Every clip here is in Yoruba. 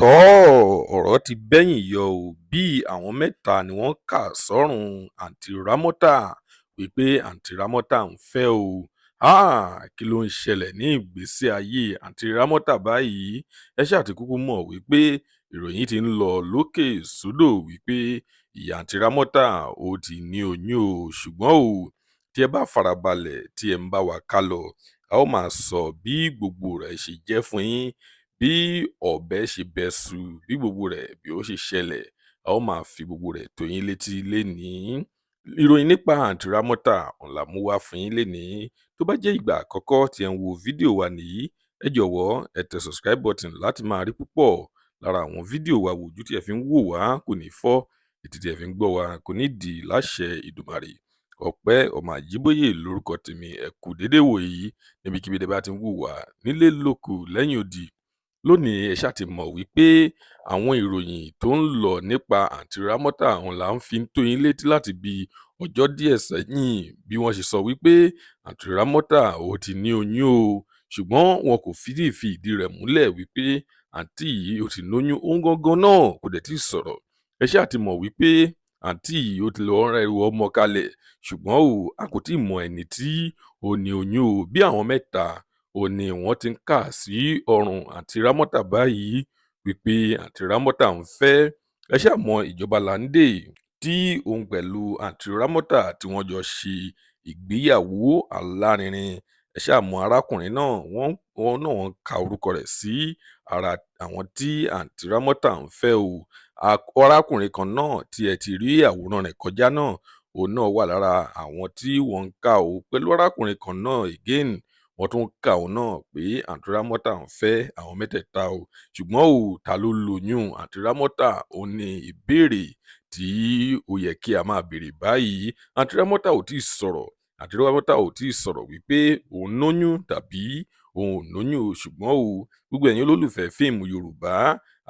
Tòò, ọ̀rọ̀ ti bẹ́yìn yọ ọ́, bí àwọn mẹ́ta ni wọ́n kà sọ́rùn Aunty Ramota wípé Aunty Ramota ń fẹ́ o. Háà, kí ló ń ṣẹlẹ̀ ní ìgbésí ayé Aunty Ramota báyìí? Ẹ ṣáà ti kúkú mọ̀ wípé ìròyìn ti ń lọ lókè sódò wípé ìyá Aunty Ramota ó ti ní oyún o. Ṣùgbọ́n o, tí ẹ bá farabalẹ̀ tí ẹ ń bá wa ká lọ, a ó máa sọ bí gbogbo rẹ̀ ṣe jẹ́ fún yín, bí ọ̀bẹ ṣe bẹ́ṣu, bí gbogbo rẹ̀ bí ó ṣe ṣẹlẹ̀. A ó máa fi gbogbo rẹ̀ tó yín létí lénìí. Ìròyìn nípa Aunty Ramota òun la mú wá fún yín lénìí. Tó bá jẹ́ ìgbà àkọ́kọ́ tí ẹ ń wo fídíò wa nìyí, ẹ jọ̀wọ́ ẹ tẹ subscribe button láti máa rí púpọ̀ lára àwọn fídíò wa wò. Ojú tí ẹ fi ń wò wá kò ní fọ́, etí tí ẹ fi ń gbọ́ wa kò ní dì láṣẹ Ìdùmarè. Ọpẹ́ ọmọ Àjíbóyè lórúkọ tèmi. Ẹ kú déédéé wòyí níbikíbi tẹ́ bá ti ń wò wá nílé, lóko, lẹ́yìn odi. Lónìí, ẹ ṣáà ti mọ̀ wípé àwọn ìròyìn tó ń lọ nípa Aunty Ramota òun là ń fi tó yín létí láti bí ọjọ́ díẹ̀ sẹ́yìn, bí wọ́n ṣe sọ wípé Aunty Ramota ó ti ní oyún o, ṣùgbọ́n wọn kò fi tí fi ìdí rẹ̀ múlẹ̀ wípé àǹtí yìí ó ti lóyún. Òun gangan náà kò dẹ̀ tí ì sọ̀rọ̀. Ẹ ṣáà ti mọ̀ wípé àǹtí yìí ó ti lọ rẹ́rù ọmọ kalẹ̀, ṣùgbọ́n o, a kò tí ì mọ ẹni tí ó ní oyún o. Bí àwọn mẹ́ta ò ní wọ́n ti ń kà sí ọrùn Aunty Ramota báyìí wípé Aunty Ramota ń fẹ́. Ẹ ṣáà mọ Ìjọba Láńdè tí òun pẹ̀lú Aunty Ramota tí wọ́n jọ ṣe ìgbéyàwó alárinrin. Ẹ ṣáà mọ arákùnrin náà, wọ́n náà wọ́n ka orúkọ rẹ̀ sí ara àwọn tí Aunty Ramota ń fẹ́ o. Arákùnrin kan náà tí ẹ ti rí àwòrán rẹ̀ kọjá náà, òun náà wà lára àwọn tí wọ́n ń kà ó pẹ̀lú arákùnrin kan náà again. Wọ́n tún kà òun náà pé Aunty Ramota ń fẹ́ àwọn mẹ́tẹ̀ẹ̀ta o. Ṣùgbọ́n o, ta ló lóyún Aunty Ramota? Òun ní ìbéèrè tí ó yẹ kí a máa béèrè báyìí. Aunty Ramota ò tí ì sọ̀rọ̀. Aunty Ramota ò tí ì sọ̀rọ̀ wípé òun lóyún tàbí òun ò lóyún o. Ṣùgbọ́n o, gbogbo ẹ̀yin olólùfẹ́ fíìmù Yorùbá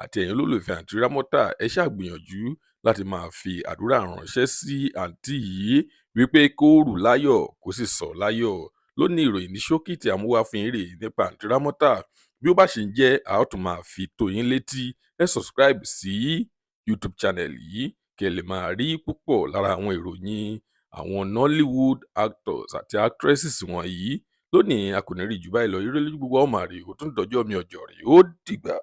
àti ẹ̀yin olólùfẹ́ Aunty Ramota, ẹ ṣáà gbìyànjú láti máa fi àdúrà ránṣẹ́ sí àǹtí yìí wípé kó rù láyọ̀, kó sì sọ̀ láyọ̀. Lónìí, ìròyìn ní ṣókí tí a mú wá fún yín rèé nípa Aunty Ramota. Bí ó bá ṣe ń jẹ́, a ó tún máa fi tó yín létí. Ẹ subscribe sí YouTube channel yìí kí ẹ lè máa rí púpọ̀ lára àwọn ìròyìn àwọn Nollywood actors àti actresses wọ̀nyí. Lónìí, a kò ní rí jù báyìí lọ. Ire lójú gbogbo ọmọ rè ó tún dọjọ́ mi ọjọ́ rè ó dìgbà.